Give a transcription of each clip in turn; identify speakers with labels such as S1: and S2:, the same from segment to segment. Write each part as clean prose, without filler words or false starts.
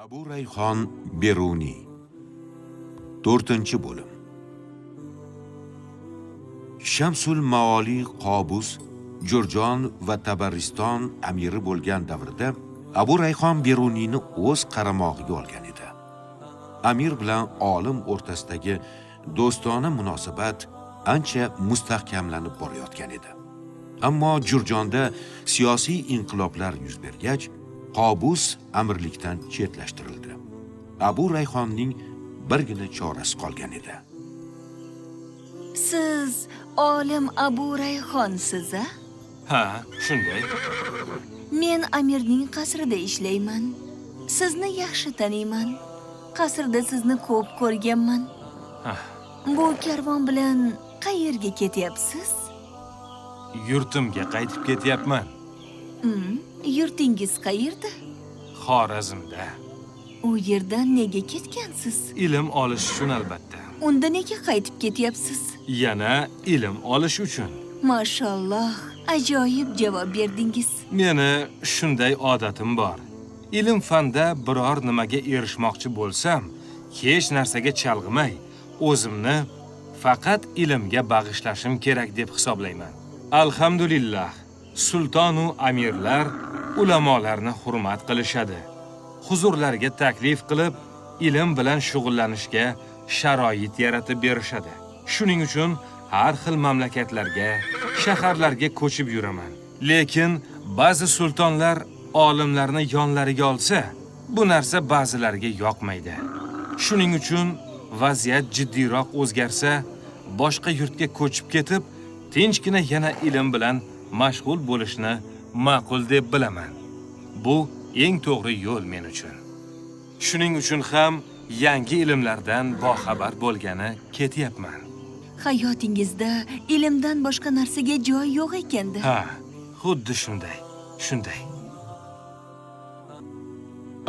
S1: Abu Rayhon Beruniy, 4-bo'lim. Shamsul Maoli Qobus Jurjon va Tabariston amiri bo'lgan davrida Abu Rayhon Beruniyni o'z qaramog'iga olgan edi. Amir bilan olim o'rtasidagi do'stona munosabat ancha mustahkamlanib borayotgan edi. Ammo Jurjonda siyosiy inqiloblar yuz bergach, Qobus amirlikdan chetlashtirildi. Abu Rayhonning birgina chorasi qolgan edi.
S2: Siz olim Abu Rayhonsiz, a?
S3: Ha, shunday.
S2: Men amirning qasrida ishlayman. Sizni yaxshi taniyman. Qasrda sizni ko'p ko'rganman.
S3: Ah.
S2: Bu karvon bilan qayerga ketyapsiz?
S3: Yurtimga qaytib ketyapman.
S2: Yurtingiz qayerda?
S3: Xorazmda.
S2: U yerdan nega ketgansiz?
S3: Ilm olish uchun albatta.
S2: Unda nega qaytib ketyapsiz?
S3: Yana ilm olish uchun.
S2: Mashalloh, ajoyib javob berdingiz.
S3: Meni shunday odatim bor. Ilm fanda biror nimaga erishmoqchi bo'lsam, hech narsaga chalg'imay, o'zimni faqat ilmga bag'ishlashim kerak deb hisoblayman. Alhamdulillah, sultonu amirlar ulamolarni hurmat qilishadi. Huzurlariga taklif qilib, ilm bilan shug'ullanishga sharoit yaratib berishadi. Shuning uchun har xil mamlakatlarga, shaharlarga ko'chib yuraman. Lekin ba'zi sultonlar olimlarni yonlariga olsa, bu narsa ba'zilarga yoqmaydi. Shuning uchun vaziyat jiddiyroq o'zgarsa, boshqa yurtga ko'chib ketib, tinchgina yana ilm bilan mashg'ul bo'lishni ma'qul deb bilaman. Bu eng to'g'ri yo'l men uchun. Shuning uchun ham yangi ilmlardan boxabar bo'lgani ketyapman.
S2: Hayotingizda ilmdan boshqa narsaga joy yo'q ekanda.
S3: Ha, xuddi shunday, shunday.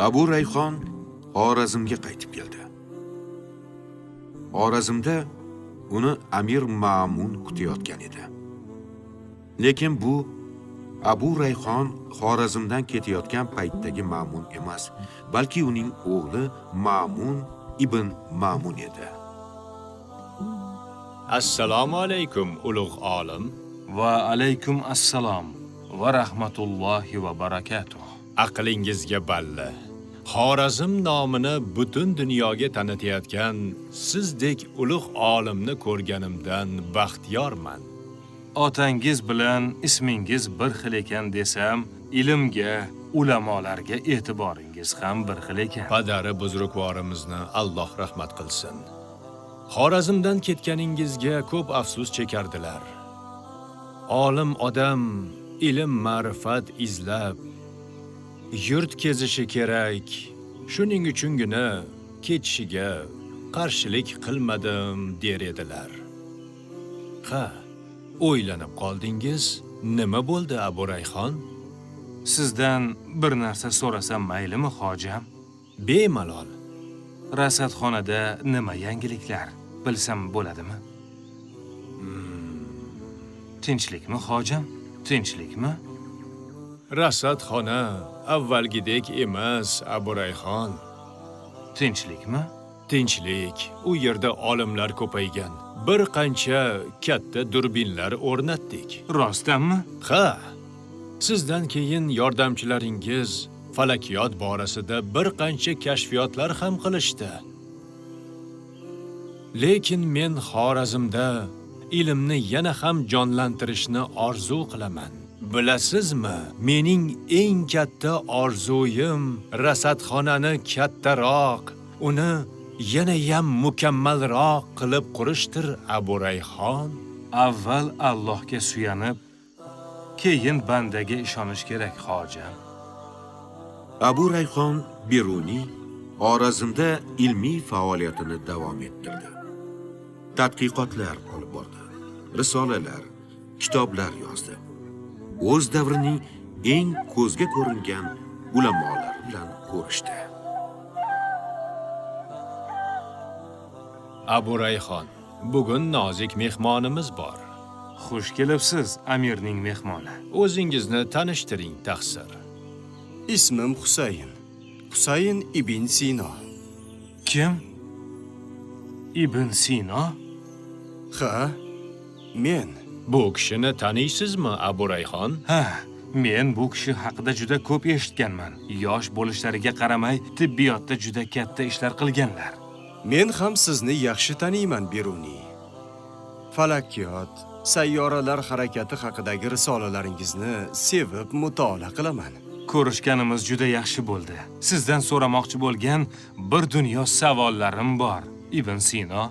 S1: Abu Rayhon Xorazmga qaytib keldi. Xorazmda uni Amir Ma'mun kutayotgan edi. Lekin bu Abu Rayhon Xorazmdan ketayotgan paytdagi Ma'mun emas, balki uning o'g'li Ma'mun ibn Ma'mun edi.
S4: Assalomu alaykum, ulug' olim.
S3: Va alaykum assalom va rahmatullohi va barakatuh.
S4: Aqlingizga balla. Xorazm nomini butun dunyoga tanitayotgan sizdek ulug' olimni ko'rganimdan baxtiyorman.
S3: Otangiz bilan ismingiz bir xil ekan desam, ilmga, ulamolarga e'tiboringiz ham bir xil ekan.
S4: Padari buzrukvorimizni Alloh rahmat qilsin. Xorazmdan ketganingizga ko'p afsus chekardilar. Olim odam ilm ma'rifat izlab yurt kezishi kerak. Shuning uchungina ketishiga qarshilik qilmadim der edilar. Ha, o'ylanib qoldingiz. Nima bo'ldi, Abu Rayhon?
S3: Sizdan bir narsa so'rasam maylimi, hojam?
S4: Bemalol.
S3: Rasadxonada nima yangiliklar bilsam bo'ladimi? Tinchlikmi, hojam? Tinchlikmi?
S4: Rasadxona avvalgidek emas, Abu Rayhon.
S3: Tinchlikmi?
S4: Tinchlik. U yerda olimlar ko'paygan. Bir qancha katta durbinlar o'rnatdik.
S3: Rostdanmi?
S4: Ha. Sizdan keyin yordamchilaringiz falakiyot borasida bir qancha kashfiyotlar ham qilishdi. Lekin men Xorazmda ilmni yana ham jonlantirishni orzu qilaman. Bilasizmi, mening eng katta orzuyim rasadxonani kattaroq, uni yanayam mukammalroq qilib qurishdir, Abu Rayhon.
S3: Avval Allohga suyanib, keyin bandaga ishonish kerak, hojam.
S1: Abu Rayhon Beruniy Xorazmda ilmiy faoliyatini davom ettirdi. Tadqiqotlar olib bordi, risolalar, kitoblar yozdi. O'z davrining eng ko'zga ko'ringan ulamolari bilan ko'rishdi.
S4: Abu Rayhon, bugun nozik mehmonimiz bor.
S3: Xush kelibsiz, amirning mehmoni.
S4: O'zingizni tanishtiring, taqsir.
S5: Ismim Husayn. Husayn ibn Sino.
S3: Kim? Ibn Sino?
S5: Ha, men.
S4: Bu kishini taniysizmi, Abu Rayhon?
S3: Ha, men bu kishi haqida juda ko'p eshitganman. Yosh bo'lishlariga qaramay, tibbiyotda juda katta ishlar qilganlar.
S5: Men ham sizni yaxshi taniyman, Beruniy. Falakiyot, sayyoralar harakati haqidagi risolalaringizni sevib mutolaa qilaman.
S3: Ko'rishganimiz juda yaxshi bo'ldi. Sizdan so'ramoqchi bo'lgan bir dunyo savollarim bor, Ibn Sino.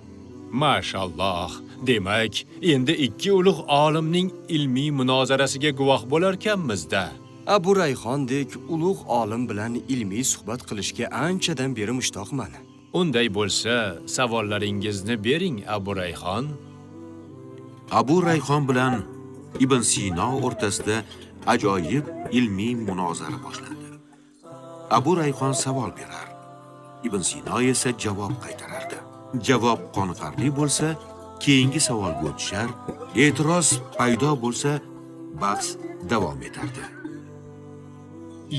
S4: Mashalloh. Demak, endi ikki ulug' olimning ilmiy munozarasiga guvoh bo'larkanmiz-da.
S5: Abu Rayhondek ulug' olim bilan ilmiy suhbat qilishga anchadan beri mushtoqman.
S4: Unday bo'lsa, savollaringizni bering, Abu Rayhon.
S1: Abu Rayhon bilan Ibn Sino o'rtasida ajoyib ilmiy munozara boshlandi. Abu Rayhon savol berar, Ibn Sino esa javob qaytarardi. Javob qoniqarli bo'lsa, keyingi savolga o'tishar, e'tiroz paydo bo'lsa, bahs davom etardi.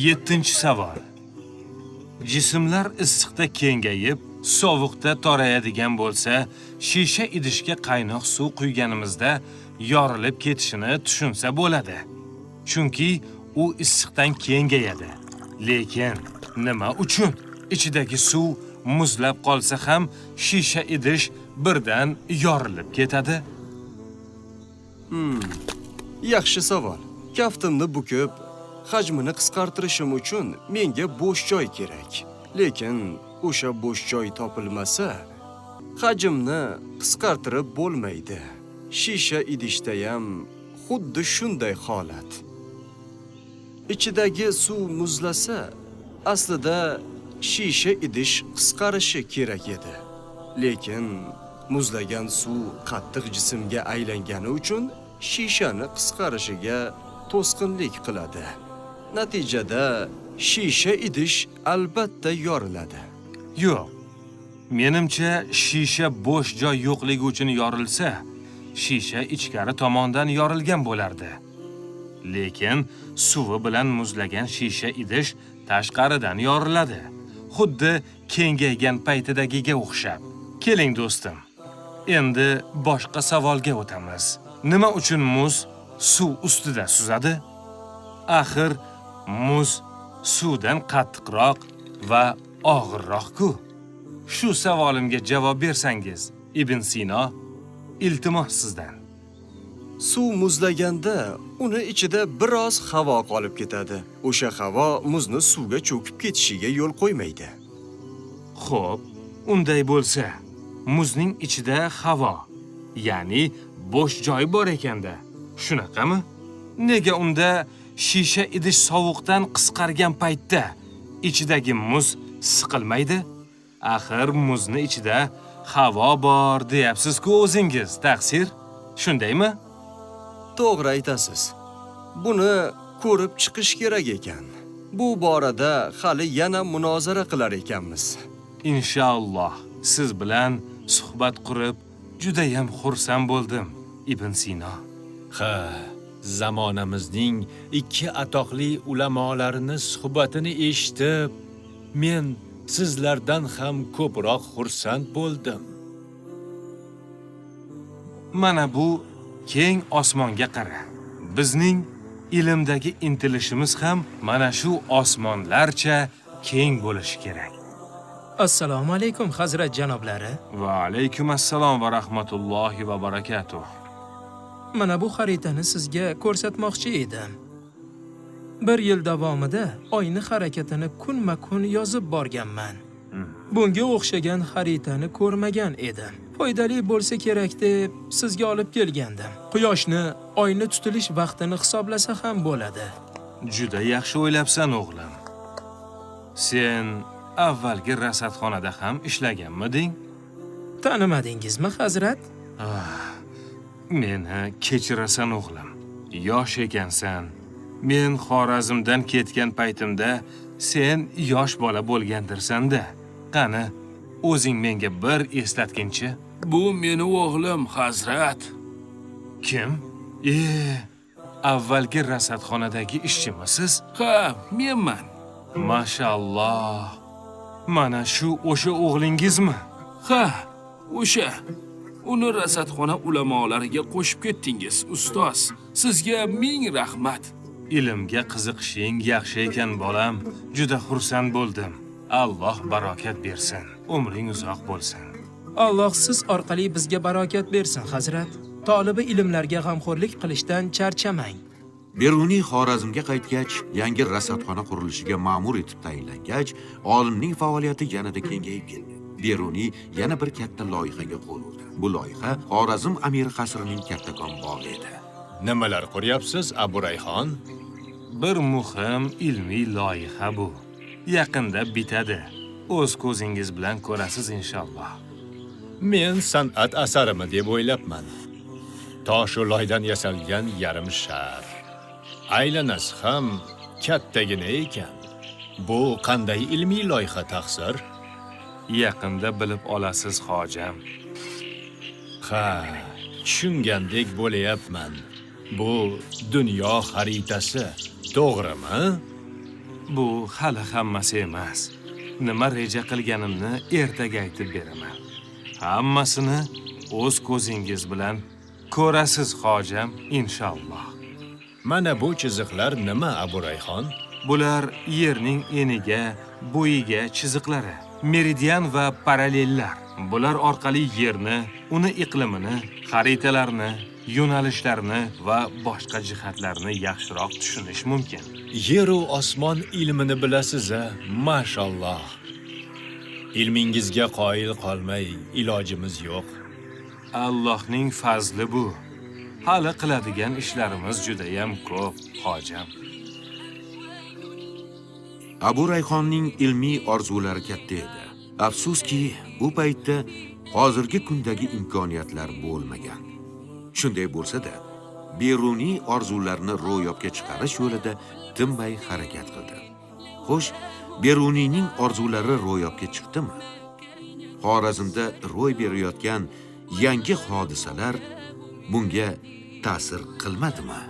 S3: 7-savol. Jismlar issiqda kengayib, sovuqda torayadigan bo'lsa, shisha idishga qaynoq suv quyganimizda yorilib ketishini tushunsa bo'ladi. Chunki u issiqdan kengayadi. Lekin nima uchun ichidagi suv muzlab qolsa ham shisha idish birdan yorilib ketadi?
S5: Yaxshi savol. Kaftimni bukib, hajmini qisqartirishim uchun menga bo'sh joy kerak. Lekin o'sha bo'sh joy topilmasa, hajmni qisqartirib bo'lmaydi. Shisha idishda ham xuddi shunday holat. Ichidagi suv muzlasa, aslida shisha idish qisqarishi kerak edi. Lekin muzlagan suv qattiq jismga aylangani uchun shishani qisqarishiga to'sqinlik qiladi. Natijada shisha idish albatta yoriladi.
S3: Yo'q. Menimcha shisha bo'sh joy yo'qligi uchun yorilsa, shisha ichkari tomondan yorilgan bo'lardi. Lekin suvi bilan muzlagan shisha idish tashqaridan yoriladi. Xuddi kengaygan paytidagiga o'xshab. Keling do'stim. Endi boshqa savolga o'tamiz. Nima uchun muz suv ustida suzadi? Axir muz suvdan qattiqroq va og'irroq-ku. Shu savolimga javob bersangiz, Ibn Sino, iltimos sizdan.
S5: Suv muzlaganda uni ichida biroz havo qolib ketadi. O'sha havo muzni suvga cho'kib ketishiga yo'l qo'ymaydi.
S3: Xo'p, unday bo'lsa, muzning ichida havo, ya'ni bo'sh joy bor ekanda. Shunaqami? Nega unda shisha idish sovuqdan qisqargan paytda ichidagi muz siqilmaydi? Axir muzni ichida havo bor deyapsiz-ku o'zingiz, taqsir. Shundaymi?
S5: To'g'ri aytasiz. Buni ko'rib chiqish kerak ekan. Bu borada hali yana munozara qilar ekanmiz.
S3: Inshaalloh siz bilan suhbat qurib juda ham xursand bo'ldim, Ibn Sino.
S4: Ha, zamonamizning ikki atoqli ulamolarini suhbatini eshitib, men sizlardan ham ko'proq xursand bo'ldim.
S3: Mana bu keng osmonga qara. Bizning ilmdagi intilishimiz ham mana shu osmonlarcha keng bo'lishi kerak.
S6: Assalomu alaykum, hazrat janoblari.
S3: Va alaykum assalom va rahmatullohi va barakatuh.
S6: Mana bu xaritani sizga ko'rsatmoqchi edim. Bir yil davomida oyni harakatini kunma-kun yozib borganman. Bunga o'xshagan xaritani ko'rmagan edim. Foydali bo'lsa kerak deb sizga olib kelgandim. Quyoshni, oyni tutilish vaqtini hisoblasa ham bo'ladi.
S3: Juda yaxshi o'ylabsan, o'g'lim. Sen avvalgi rasadxonada ham ishlaganmiding?
S6: Tanimadingizmi, hazrat?
S3: Meni kechirasan, o'g'lim. Yosh ekansan. Men Xorazmdan ketgan paytimda sen yosh bola bo'lgandirsan-da. Qani, o'zing menga bir eslatginchi.
S7: Bu meni o'g'lim, hazrat.
S3: Kim? Avvalgi rasadxonadagi ishchimisiz?
S7: Ha, menman.
S3: Mashalloh. Mana shu o'sha o'g'lingizmi?
S7: Ha, o'sha. Uni rasadxona ulamolariga qo'shib ketdingiz, ustoz. Sizga ming rahmat.
S3: Ilmga qiziqishing yaxshi ekan, bolam. Juda xursand bo'ldim. Alloh barokat bersin. Umring uzoq bo'lsin.
S6: Alloh siz orqali bizga barokat bersin, hazrat. Tolibi ilmlarga g'amxo'rlik qilishdan charchamang.
S1: Beruniy Xorazmga qaytgach, yangi rasadxona qurilishiga ma'mur etib tayinlangach, olimning faoliyati yanada kengayib ketdi. Beruniy yana bir katta loyihaga qo'l urdi. Bu loyiha Xorazm amiri qasrining kattakon bog'i edi.
S4: Nimalar quryapsiz, Abu Rayhon?
S3: Bir muhim ilmiy loyiha bu. Yaqinda bitadi. O'z ko'zingiz bilan ko'rasiz inshaalloh.
S4: Men san'at asarimi deb o'ylabman. Toshu loydan yasalgan yarim shar. Aylanasi ham kattagina ekan. Bu qanday ilmiy loyiha, taqsir?
S3: Yaqinda bilib olasiz, hojam.
S4: Ha, tushungandek bo'layapman. Bu dunyo xaritasi, to'g'rimi?
S3: Bu hali hammasi emas. Nima reja qilganimni ertaga aytib beraman. Hammasini o'z ko'zingiz bilan ko'rasiz, hojam, inshaalloh.
S4: Mana bu chiziqlar nima, Abu Rayhon?
S3: Bular yerning eniga, bo'yiga chiziqlari, meridian va parallellar. Bular orqali yerni, uni iqlimini, xaritalarni, yo'nalishlarni va boshqa jihatlarni yaxshiroq tushunish mumkin.
S4: Yer-u osmon ilmini bilasiz-a, mashalloh. Ilmingizga qoyil qolmay ilojimiz yo'q.
S3: Allohning fazli bu. Hali qiladigan ishlarimiz juda ham ko'p, hojam.
S1: Abu Rayhonning ilmiy orzulari katta edi. Afsuski, u paytda hozirgi kundagi imkoniyatlar bo'lmagan. Shunday bo'lsa-da, Beruniy orzularini ro'yobga chiqarish yo'lida tinmay harakat qildi. Xo'sh, Beruniyning orzulari ro'yobga chiqdimi? Xorazmda ro'y berayotgan yangi hodisalar bunga ta'sir qilmadimi?